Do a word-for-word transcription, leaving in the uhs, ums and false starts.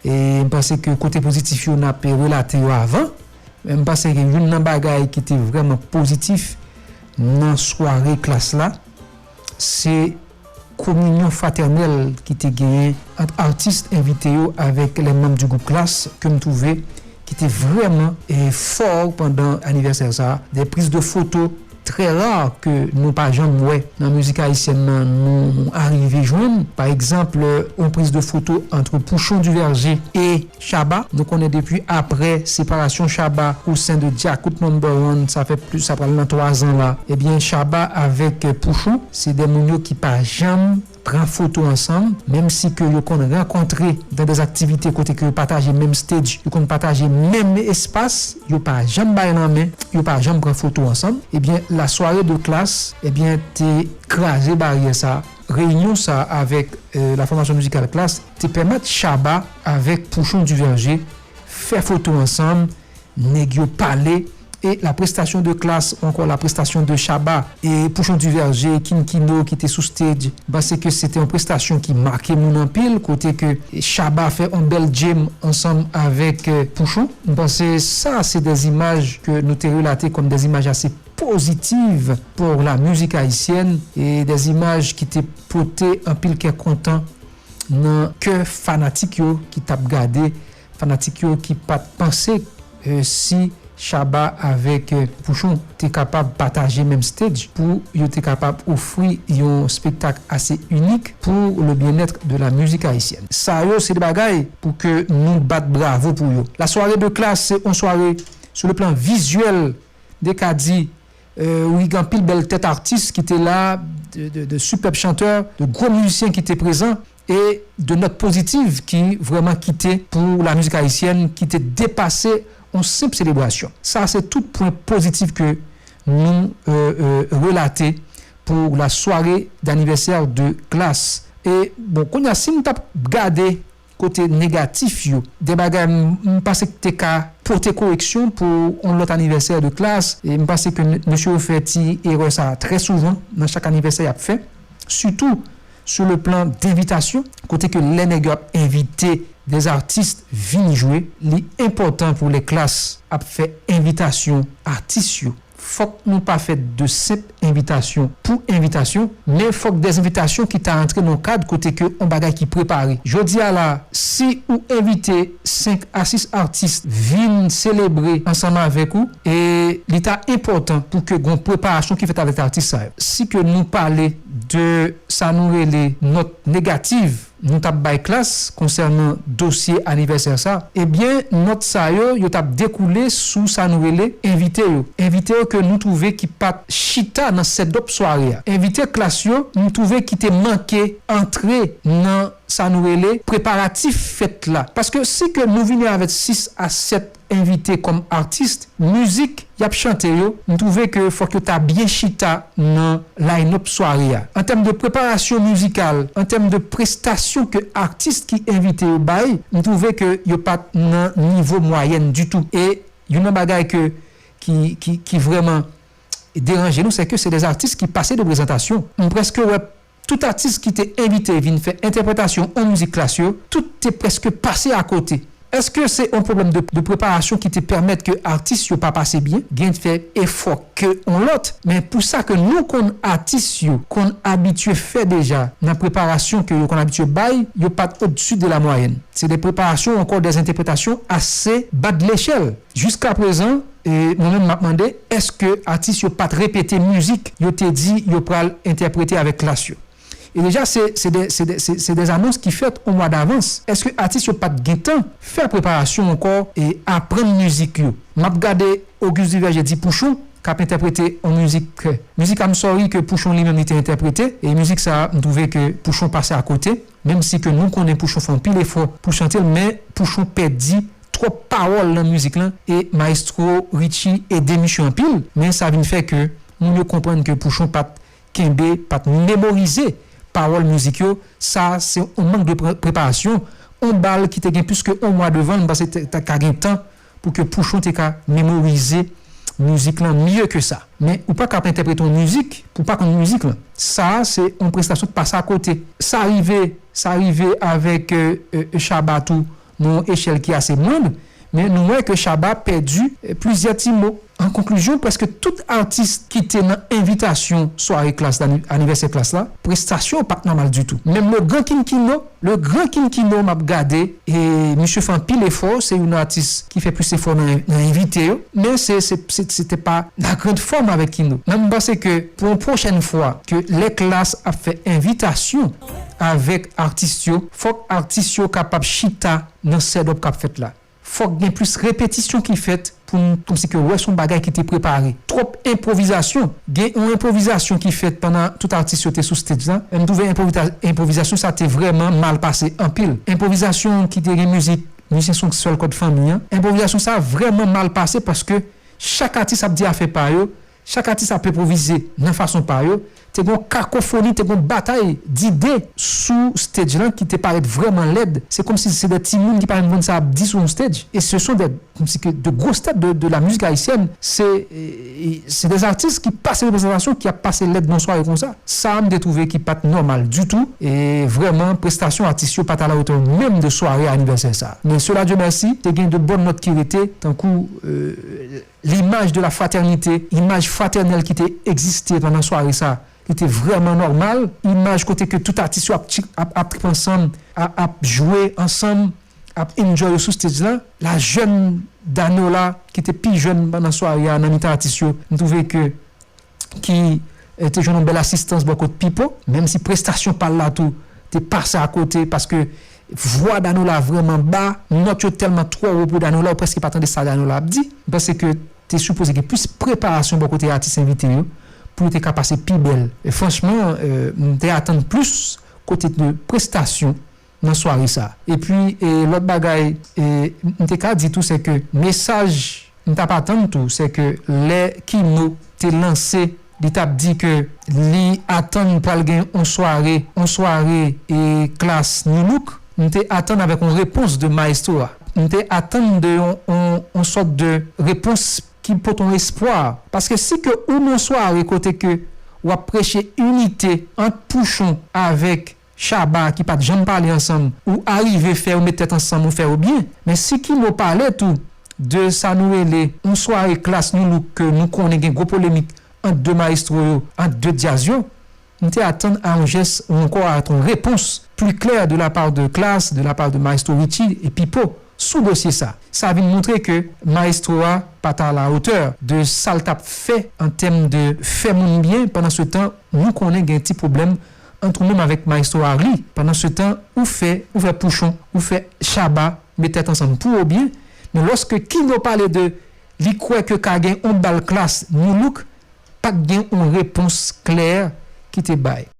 E m panse ke kote pozitif yo n ap relate yo avan. Men m panse ke youn nan bagay ki te vrèman pozitif nan sware Klass la, se kominyon fratènèl ki te genyen ant atis envite yo avèk les membres du groupe Klass ke m twouve ki te vrèman e fò pandan anivèsè sa a. Des prises de photos très rares ke nou pa janm wè nan mizik ayisyèn nan, nou, nou arive jwenn. Pa egzanp, yon priz de foto ant Pouchon Duverger e Shabba. Nou konnen depi aprè separasyon Shabba au sein de Djakout Number One, sa fè plis, sa pral nan twa zan la. Ebyen, Shabba avèk Pouchon, se de moun yo ki pa janm pran foto ansanm, menm si ke yo konn rankontre dans des activités kote ke yo pataje menm stage, yo konn pataje menm espas, yo pa janm bay lanmen, yo pa janm pran foto ansanm. Ebyen, la soirée de Klass, ebyen, te kraze baryè sa. Reyinyon sa avèk, euh, la formation musicale Klass te pèmèt Shabba avèk Pouchon Duverger fè foto ansanm, nèg yo pale, e la prestation de Klass ou ankò la prestation de Shabba e Pouchon Duverger, King Kino ki te sou stage, m panse ke se te yon prestasyon ki make moun anpil, kote ke Shabba fè yon bèl djem ansanm avèk, euh, Pouchon. M panse sa se de imaj ke nou te relate kòm de imaj ase pozitif pour la musique haïtienne e de imaj ki te pote anpil kè kontan nan kè fanatik yo ki t ap gade, fanatik yo ki pa t panse, euh, si Shabba avèk, euh, Pouchon te kapab pataje menm stage pou yo te kapab ofri yon spektak ase inik pour le bien-être de la musique haïtienne. Sa yo se de bagay pou ke nou bat bravo pou yo. La soirée de Klass se yon sware sur le plan visuel, de ka di, euh, wi, gen anpil bèl tèt atis ki te la, de, de, de superbes chanteurs, de gwo mizisyen ki te prezan, e de nòt pozitiv ki vrèman kite pou la mizik ayisyèn, ki te depase yon senp selebrasyon. Sa se tout pwen pozitif ke nou, euh, euh, relate pour la soirée d'anniversaire de Klass. E bon, kounye a, si n t ap gade kote negatif yo, de bagay m, m panse k te ka pote koreksyon pou yon lòt anivèsè de Klass, e m panse ke n, mesye yo fè ti erè sa trè souvan nan chak anivèsè y ap fè, sitou sur le plan d'invitation, kote ke lè nèg yo ap envite des artistes vin jwe, li enpòtan pou lè Klass ap fè envitasyon atis yo. Fòk nou pa fè de senp envitasyon pou envitasyon, men fòk de envitasyon ki ta rantre nan kad kote ke yon bagay ki prepare. Jodi a la, si ou envite senk a sis atis vin selebre ansanm avèk ou, e li ta enpòtan pou ke gon preparasyon ki fèt avèk atis sa yo. Si ke nou pale de sa nou rele nòt negatif, nou t ap bay Klass konsènan dosye anivèsè sa, ebyen, nòt sa yo, yo t ap dekoule sou sa nou rele envite yo. Envite yo ke nou twouve ki pa t chita nan setup sware a. Envite Klass yo, nou twouve ki te manke antre nan sa nou rele preparatif fèt la. Paske si ke nou vini avèk sis a sèt envite kòm atis, mizik y ap chante yo, m twouve ke fòk yo ta byen chita nan line-up sware a. An tèm de preparasyon mizikal, an tèm de prestasyon ke atis ki envite yo bay, m twouve ke yo pa t nan nivo mwayèn ditou. E youn nan bagay ke, ki, ki, ki vrèman deranje nou, se ke se de atis ki pase de prezantasyon. M prèske wè tout atis ki te envite vin fè entèpretasyon an mizik Klass yo, tout te prèske pase akote. Èske se yon pwoblèm de, de preparasyon ki te pèmèt ke atis yo pa pase byen? Gen fè efò ke yon lòt, men pou sa ke nou konn atis yo konn abitye fè deja nan preparasyon ke yo konn abitye bay, yo pa t odsi de la mwayèn. Se de preparasyon ou ankò de entèpretasyon ase ba de lechèl. Jiska prezan, e, mwen menm m ap mande, èske atis yo pa t repete mizik yo te di yo pral entèprete avèk Klass yo? E deja, se, se de, se de, se, se de anons ki fèt yon mwa davans. Èske atis yo pa t gentan fè preparasyon ankò e aprann mizik yo? M ap gade Auguste Duverger di Pouchon k ap entèprete yon mizik, mizik I'm Sorry ke Pouchon li menm li te entèprete. E mizik sa a, m twouve ke Pouchon pase akote. Menm si ke nou konnen Pouchon fè yon pil efò pou chante l, men Pouchon pèdi twòp pawòl nan mizik lan, e Maestro Richie ede misye anpil, men sa vin fè ke moun yo konprann ke Pouchon pa t kenbe, pa t memorize pawòl mizik yo. Sa se yon mank de pre-, preparasyon. Yon bal ki te gen plis ke yon mwa devan l, m panse te, te ka gen tan pou ke Pouchon te ka memorize mizik lan mye ke sa. Men ou pa ka ap entèprete yon mizik pou w pa konn mizik lan. Sa a se yon prestasyon k pase akote. Sa rive, sa rive avèk, euh, euh, Shabba tou. nan yon echèl ki ase mwann, men nou wè ke Shabba pèdi, eh, plizyè ti mo. An konklizyon, prèske tout atis ki te nan envitasyon sware Klass la, anivèsè Klass la, prestasyon yo pa t nòmal ditou. Menm le gran King Kino, le gran King Kino, m ap gade, e misye fè anpil efò, se youn nan atis ki fè plis efò nan, nan envite yo, men se, se, se, se te pa la grande forme avèk Kino. Men m panse ke pou yon pwochèn fwa, ke lè Klass ap fè envitasyon avèk atis yo, fòk atis yo kapab chita nan setup k ap fèt la. Fòk gen plis repetisyon ki fèt pou n kòmsi ke wè se yon bagay ki te prepare. Twòp enpwovizasyon. Gen yon enpwovizasyon ki fèt pandan tout atis yo te sou stage la. M twouve enpwovita-, enpwovizasyon sa te vrèman mal pase anpil. Enpwovizasyon ki te gen mizik, mizisyen se yon sèl kòd fanmi an. Enpwovizasyon sa vrèman mal pase paske chak atis ap di afè pa yo, chak atis ap enpwovize nan fason pa yo. Te gen yon kakofoni, te gen yon batay dide sou stage lan ki te parèt vrèman lèd. Se kòmsi se de timoun ki pa menm konn sa ap di sou yon stage. E se son de, kòmsi ke de grosses têtes de, de la musique haïtienne. Se, e, e, se de atis ki pase reprezantasyon ki ap pase lèd nan sware konsa. Sa a, m te twouve ki pa t nòmal ditou. E vrèman, prestasyon atis yo pa t à la hauteur menm de sware anivèsè sa a. Men cela Dieu merci, te gen de bòn nòt ki rete, tankou, e, l'image de la fraternité, imaj fratènèl ki te egziste pandan sware sa, li te vrèman nòmal. Imaj kote ke tout atis yo ap, chi- ap, ap trip ansanm, ap, ap jwe ansanm, ap enjoy yo sou stage la. La jèn Danola, ki te pi jèn pandan sware a nan mitan atis yo, m twouve ke ki, e, te jwenn yon bèl asistans bò kot Pipo, menm si prestasyon pa l la tou te pase akote, paske vwa Danola vrèman ba, nòt yo tèlman twò wo pou Danola, ou prèske pa tande sa Danola ap di. M panse ke te sipoze gen plis preparasyon bò kote atis envite yo, pou yo te ka pase pi bèl. E franchman, e, m te atann plis kote de prestasyon nan sware sa. Epi, e, lòt bagay, e, m te ka di tou, se ke mesaj m t ap atann tou, se ke lè Kino te lanse, li t ap di ke li atann pral gen yon sware, yon sware, e, Klass Nu Look, m te atann avèk yon repons de maestro a. M te atann de yon, yon, yon sòt de repons ki pote yon espwa. Paske si ke ou nan sware kote ke w ap preche inite ant Pouchon avèk Shabba ki pa t janm pale ansanm, ou arive fè yo met tèt ansanm, ou fè yo byen. Men si Kino pale tou de sa nou rele yon sware Klass Nu Look ke nou konnen gen gwo polemik ant de maestro yo, ant de djaz yo, m te atann a yon jès ou ankò a yon repons pli klè de la part de Klass, de la part de maestro Richie e Pipo sou dosye sa. Sa vin montre ke maestro a pa t à la hauteur de sa l t ap fè an tèm de fè moun byen. Pandan se tan, nou konnen gen ti pwoblèm ant ou menm avèk maestro Arly. Pandan se tan, ou fè, ou fè Pouchon, ou fè Shabba met tèt ansanm pou ou byen. Men lòske Kino pale de li kwè ke ka gen yon bal Klass Nu Look, pa t gen yon repons klè ki te bay.